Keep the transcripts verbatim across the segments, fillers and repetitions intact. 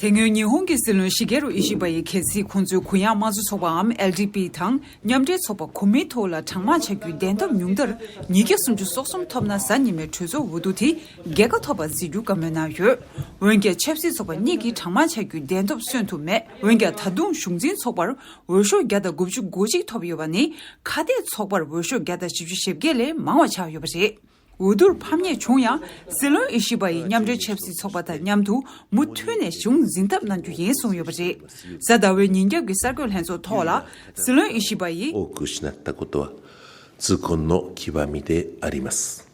དེ་སྔོན་ཉི་ཧོང་གི་སྲིད་བློན་ཤི་གེ་རུ་ཨི་ཤི་བ་ཡིས་གལ་སྲིད་ཁོང་ཚོས་གུ་ཡངས་དམངས་གཙོ་ཚོགས་པའམ་ཨེལ་ཌི་པི་དང་མཉམ་འབྲེལ་ཚོགས་པ་གོ་མིའི་ཐོག་ལ་གྲངས་མང་ཆགས་རྒྱུའི་གདན་ཐོབ་ཉུང་མཐར་ཉིས་བརྒྱ་སུམ་ཅུ་སོ་གསུམ་ཐོབ་ན་གཟའ་ཉི་མའི་གྲོས་ཚོགས་འོས་བསྡུ་དེ་རྒྱལ་ཁ་ཐོབ་པར་བརྩི་རྒྱུ་བཀའ་མོལ་གནང་ཡོད། འོན་ཀྱང་ཆབ་སྲིད་ཚོགས་པ་གཉིས་ཀྱིས་གྲངས་མང་ཆགས་རྒྱུའི་གདན་ཐོབ་སོན་ཐུབ་མེད། འོན་ཀྱང་ད་དུང་གཞུང་འཛིན་ཚོགས་པར་འོས་ཤོག་བརྒྱ་དང་དགུ་བཅུ་གོ་གཅིག་ཐོབ་ཡོད་པ་ནི་ཁ་གཏད་ཚོགས་པར་འོས་ཤོག་བརྒྱ་དང་བཞི་བཅུ་ཞེ་བརྒྱད་ལས་མང་བ་ཆགས་ཡོད་པ་རེད། འོས་བསྡུར་ཕམ་ཉེས་བྱུང་ཡང་། སྲིད་བློན་ཨི་ཤི་བ་ཡིས་མཉམ་འབྲེལ་ཆབ་སྲིད་ཚོགས་པ་དང་མཉམ་དུ་མུ་མཐུད་ནས་གཞུང་འཛིན་ཐབས་གནང་རྒྱུ་ཡིན་གསུངས་ཡོད་པ་རེད། གཟའ་ཟླ་བའི་ཉིན་རྒྱབ་ཀྱི་གསར་འགོད་ལྷན་ཚོགས་ཐོག་ལ་སྲིད་བློན་ཨི་ཤི་བ་ཡིས། 多く失ったことは痛恨の極みであります。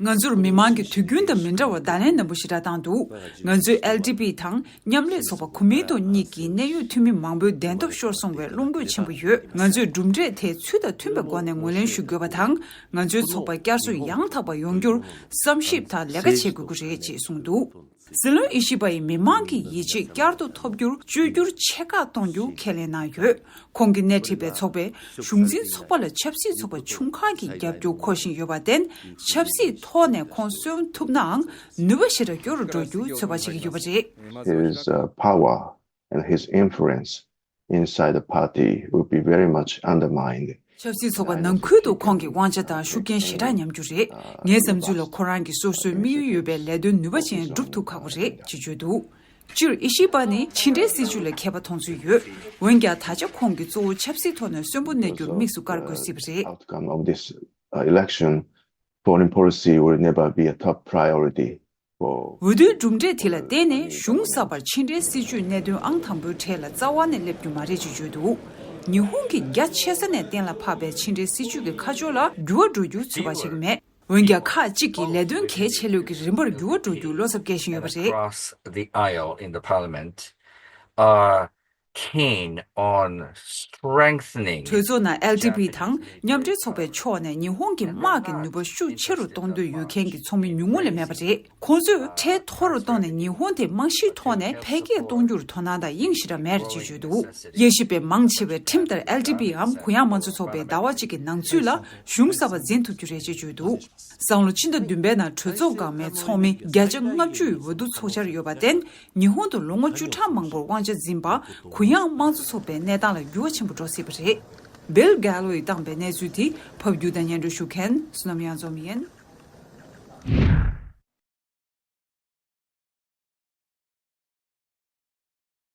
ང་ཚོར་མི་མང་གིས་དུས་རྒྱུན་དང་མི་འདྲ་བར་བརྡ་ལན་རྣོན་པོ་ཞེ་དྲག་བཏང་འདུག་ང་ཚོའི་ཨེལ་ཌི་པི་དང་མཉམ་ལས་ཚོགས་པ་གོ་མིའི་ཐོག་གཉིས་ཀྱིས་གནད་ཡོད་འཐུས་མི་མང་པོའི་གདན་ཐོབ་ཤོར་སོང་བའི་བློ་འགྱོད་ཆེན་པོ་ཡོད། ང་ཚོས་གྲུབ་འབྲས་དེ་ཚུལ་དང་མཐུན་པའི་སྒོ་ནས་ངོས་ལེན་ཞུ་དགོས་པ་དང་། ང་ཚོའི་ཚོགས་པ་བསྐྱར་གསོ་ཡང་དག་པ་ཡོང་རྒྱུར་བསམ་ཞིབ་དང་ལས་ཀ་བྱེད་དགོས་ཀྱི་རེད་ཅེས་གསུངས་འདུག་སྲིད་བློན་ཨི་ཤི་བ་ཡིས་མི་མང་གི་ཡིད་ཆེས་བསྐྱར་དུ་ཐོབ་རྒྱུར་བཅོས་བསྒྱུར་ཆེ་ཁག་གཏོང་རྒྱུ་ཁས་ལེན་གནང་ཡོད། ཁོང་གིས་སྣེ་ཁྲིད་པའི་ཚོགས་པས་གཞུང་འཛིན་ཚོགས་པ་ལ་ཆབ་སྲིད་ཚོགས་པ་ཆུང་ཁག་གི་རྒྱབ་སྐྱོར་མཁོ་བཞིན་ཡོད་པར་བརྟེན། ཆབ་སྲིད་ཐོག་ནས་ཁོང་གསོན་ཐུབ་ནའང་ནུས་པ་ཞེ་དྲག་སྐྱོ་རུ་འགྲོ་རྒྱུ་ཚོད་དཔག་བྱེད་ཀྱི་ཡོད་པ་རེད། His uh, power and his influence inside the party would be very much undermined. ཆབ་སྲིད་ཚོགས་པ་ནང་ཁུལ་དུ་ཁོང་གི་དབང་ཆ་དང་ཤུགས་རྐྱེན་ཞེ་དྲག་ཉམས་རྒྱུ་རེད། ངའི་བསམ་ཚུལ་ལ་ཁོ་རང་གིས་སོ་སོའི་དམིགས་ཡུལ་ཡོད་པའི་ལས་དོན་ནུས་པ་ཅན་སྒྲུབ་ཐུབ་ཁག་པོ་རེད་ཅེས་བརྗོད་འདུག་སྤྱིར་ཨི་ཤི་བ་ནི་ཕྱི་འབྲེལ་སྲིད་ཇུས་ལ་མཁས་པ་མཐོང་ཚུལ་ཡོད། འོན་ཀྱང་ད་ཆ་ཁོང་གིས་གཙོ་བོ་ཆབ་སྲིད་ཐོག་ནས་གསོན་པོ་གནས་རྒྱུར་དམིགས་སུ་བཀར་དགོས་སྲིད་པ་རེད། Outcome of this uh, election, foreign policy will never be a top priority for འོས་བསྡུའི་གྲུབ་འབྲས་དེ་ལ་བརྟེན་ནས་གཞུང་གསར་པར་ཕྱི་འབྲེལ་སྲིད་ཇུས་གནད་དོན་ཨང་དང་པོའི་གྲས་ལ་རྩ་བ་ནས་སླེབས་རྒྱུ་མ་རེད་ཅེས་བརྗོད་འདུག་ཉི་ཧོང་གི་རྒྱ་ཆེ་ས་ནས་གཏན་ལ་ཕབ་པའི་ཕྱི་འབྲེལ་སྲིད་ཇུས་ཀྱི་ཁ་ཕྱོགས་ལ་འགྱུར་བ་འགྲོ་རྒྱུ་ཚོད་དཔག་བྱེད་ཀྱི་མེད། འོན་ཀྱང་ཁག་ཅིག་གིས་ལས་དོན་གལ་ཆེ་ལོས་ཀྱི་རིམ་པར་འགྱུར་བ་འགྲོ་རྒྱུའི་བློ་འཚབ་སྐྱེ་བཞིན་ཡོད་པ་རེད། Across the aisle in the parliament are keen on strengthening གྲོས་ཚོགས་ནང་ཨེལ་ཌི་པི་དང་མཉམ་འབྲེལ་ཚོགས་པའི་ཕྱོགས་ནས་ཉི་ཧོང་གི་དམག་གི་ནུས་པ་ཤུགས་ཆེ་རུ་གཏོང་འདོད་ཡོད་མཁན་གྱི་ཚོགས་མི་ཉུང་ངུ་ལས་མེད་པ་རེད། ཁོང་ཚོས་ཁྲལ་མཐོ་རུ་བཏང་ནས་ཉི་ཧོང་དེ་རྨང་གཞིའི་ཐོག་ནས་འཕེལ་རྒྱས་གཏོང་རྒྱུར་དོ་སྣང་དང་དབྱིངས་ཞེ་དྲག་མེད་ཅེས་བརྗོད་འདུག་དབྱེ་ཞིབ་པས་མང་ཆེ་བས་ཁྲིམས་ལྟར་ཨེལ་ཌི་པིའམ་གུ་ཡངས་དམངས་གཙོ་ཚོགས་པས་ཟླ་བ་གཅིག་གི་ནང་ཚུད་ལ་གཞུང་གསར་པ་འཛིན་ཐུབ་རྒྱུ་རེད་ཅེས་བརྗོད་འདུག་སང་ལོ་ཕྱི་ཟླ་བདུན་པའི་ནང་གྲོས་ཚོགས་འགག་མའི་ཚོགས་མི་བརྒྱ་ཆ་ལྔ་བཅུ་ཡི་འོས་བསྡུ་ཚོགས་འཆར་ཡོད་པར་བརྟེན། ཉི་ཧོང་དུ་ལོ་ངོ་བཅུ་ཕྲག་མང་པོར་དབང་ཆ་འཛིན་པ་གུ་ཡངས་དམངས་གཙོ་ཚོགས་པའི་གནས་སྟངས་ལ་འགྱུར་བ་ཆེན་པོ་འགྲོ་སྲིད་པ་རེད། Bill Gallo ཡིས་བཏང་པའི་གནས་ཚུལ་དེ་ཕབ་སྒྱུར་དང་སྙན་སྒྲོན་ཞུ་མཁན་བསོད་ནམས་གཡང་འཛོམས་ཡིན།